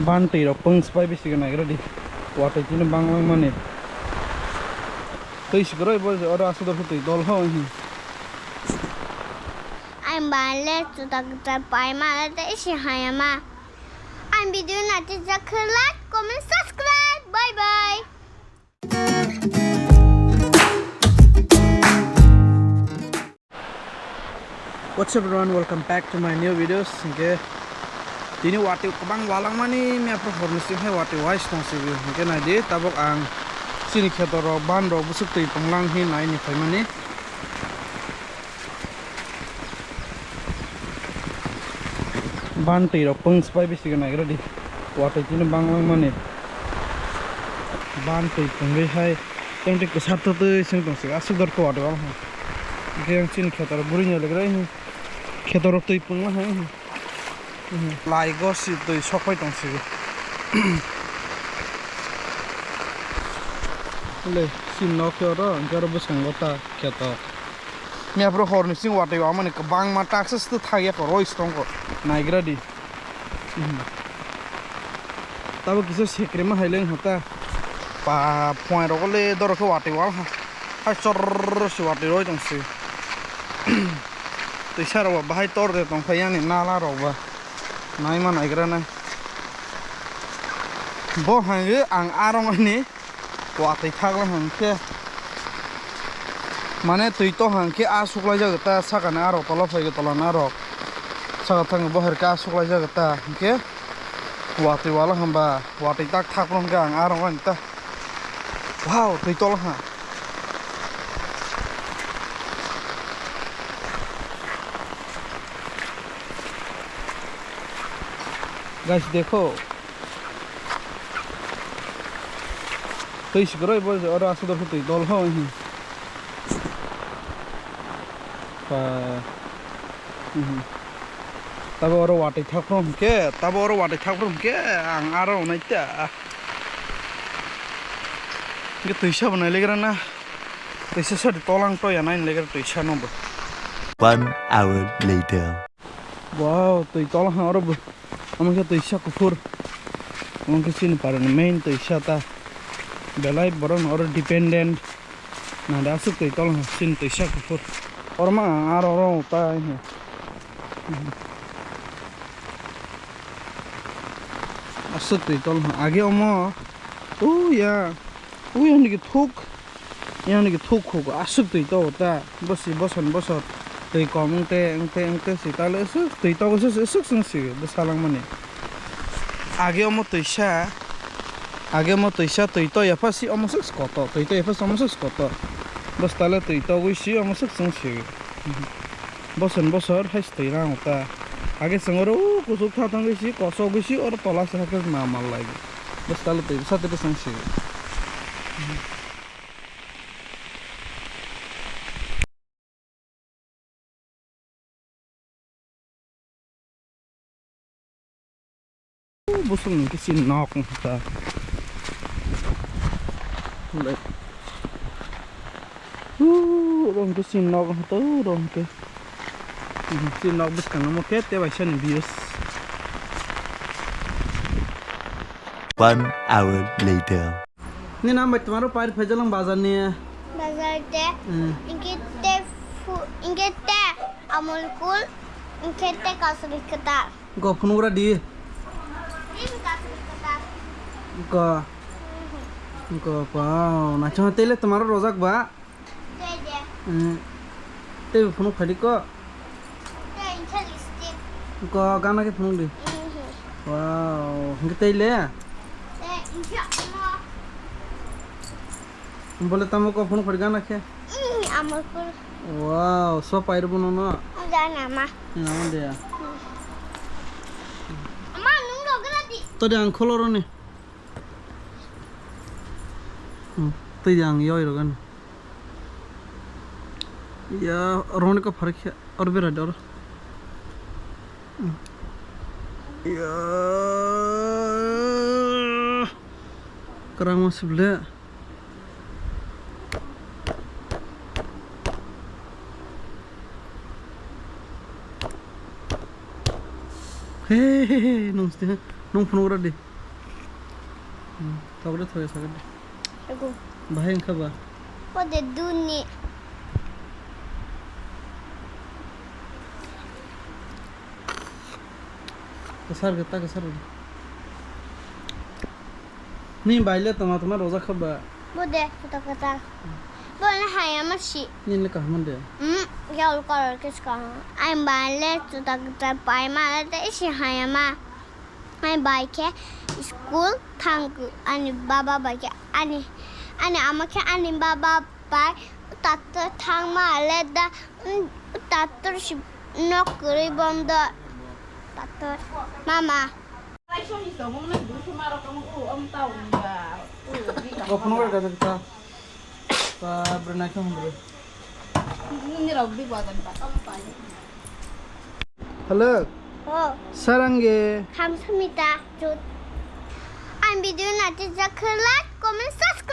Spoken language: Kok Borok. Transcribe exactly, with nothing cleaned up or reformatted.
Ban twi rok pung spai bisi gana gra di. Watwi tini bang lang mani. Twi sikroi bo oro aswk dor twi dol ho hi. Ang bale chuta kwtal pai ma le tei si hayama. Ang video na tijak khe like, comment, subscribe. Bye bye. What's up everyone, welcome back to my new videos. Hingke tini watwi kwbang walangmani, mepro horni sing hai watwi wais tong sibwi. Hingke naidi, tabok ang chini kheto rok, ban rok, bwswk twi punglang hin naini phaimani. Ban twi rok pung spai bisi gana gra di. Watwi tini bang lang mani. Ban twi pungwi hai. Tei twi kwsar twi sing tong sibwi. Aswk dor khe watwi wal ha. Hingke yang chini kheto rok bwrwi ni legra hi. Kheto rok twi pungla hai. Lai go si twi sok pai tong sibwi. Le, si nok khe oro, hingke oro bwskango ta kheto. Mepro horni sing watwi wamani kwbangma taksas twi thagya kho, roi strong kho. Naigra di. Tabo kisa sekrema hai leng hota. Pa phone rok le doro khe watwi wal ha. Hai chor si watwi roi tong si. Twi sa rok ba bahai tor de tong kha yani nala rok ba. Naima naigra nai. Bo hai ang arong ani. Watwi thakla hwnkhe, mane twi to hwnkhe a suklaijak ta, sakani arok tola phai, tolani arok saka thang bo hai khe a suklaijak ta, hwnkhe watwi wala hwnba watwi tak thakphuru hwnkhe ang arok ani ta. Wow, twi tola ha. Guys, dekho. Twi sikroi bo oro aswk dor twi dol ho hi. Pa. Mhm. Tabo oro watwi thakphuru hwnkhe, tabo oro watwi thakphuru hwnkhe ang aro onai ta. Hwnkhe twisa bo nailegra na. Twisa sadi tolang toya nai legra twisa no bo. One hour later. Wow, twi tola ha oro bo. Omo khe twisa kuphur. Omo khe chini parani main twisa ta. Belai borok no oro dependent. Nada aswk twi tola ha chini twisa kuphur. Oro ma ang aro oro ta he. Aswk twi tola ha. Age omo. Uya. Uya niki thuk. Yang niki thuk khuk aswk twi to ta. Bosi boson bosor twi kom wngte wngte wngte si tale aswk twi to aswk aswk swng si bwsa langmani. Age omo twisa, age omo twisa twi to yapha si omo swk koto, twi to yapha si omo swk koto. Bwsa tale twi to gwi si omo swk swng si. Boson bosor hai twi rang ta. Age swng oro kuchuk tha thang gwi si kosok gwi si oro tola se hakhe ma mal lai. Bwsa tale twi bwsa twi swng si. Busung ni kisi nok ta. Oro hwnkhe chini nok hwnkhe oro hwnkhe. Chini nok bwskango omo khe tei waisa ni views. One hour later. Nini nam bai twmaro pair phaijalang bazar ni. Bazar te. Hmm. Ingke te fu-, ingke te Amul Cool, ingke te kasuri kwtal. Go phunuk ra di. Ini kasuri kwtal. Go. Mhm. Go pao. Nacho tele twmaro rojak ba. Tei de. Hmm. Tei phunuk phadi ko. Tei incha lipstick. Ko gana ke phunuk di. Mhm. Wow. Hingke tei le? Tei incha mo. Bole tamo ko phunuk phadi gana ke? Mhm, Amul Cool. Wow, so pai rwbo nono. Gana ma. Nama de. Ama nung rok gana di. To de ang kholoro ni. Hmm, tei ang yoi rok gana. Ya, roni ko pharik khe, or bera dor. Ya, kerang masih bela. Hei, hei, hei, nung sini, nung phunuk ra di. Tokde thoi sakde. Ego. Bahai wngkha ba? Ode duni. Kasar gata kasar. Ni baile tama tama roja khaba. Bode kota kota. Bole hayama si. Ni le kaham de. Hmm, ya ul kar ke ska. Ai baile kota kota pai ma le te si hayama. Ai bai ke school thang ani baba bai ke ani ani ama ke ani baba bai tato thang ma le da tato si nok kuri bondo tato mama. Kono ora kata kata. Pa brena ke hundre. Ni rok bi badan pa. Hello. Oh. Sarangge. Ham samita jut. Ang video na tijak like, comment, subscribe.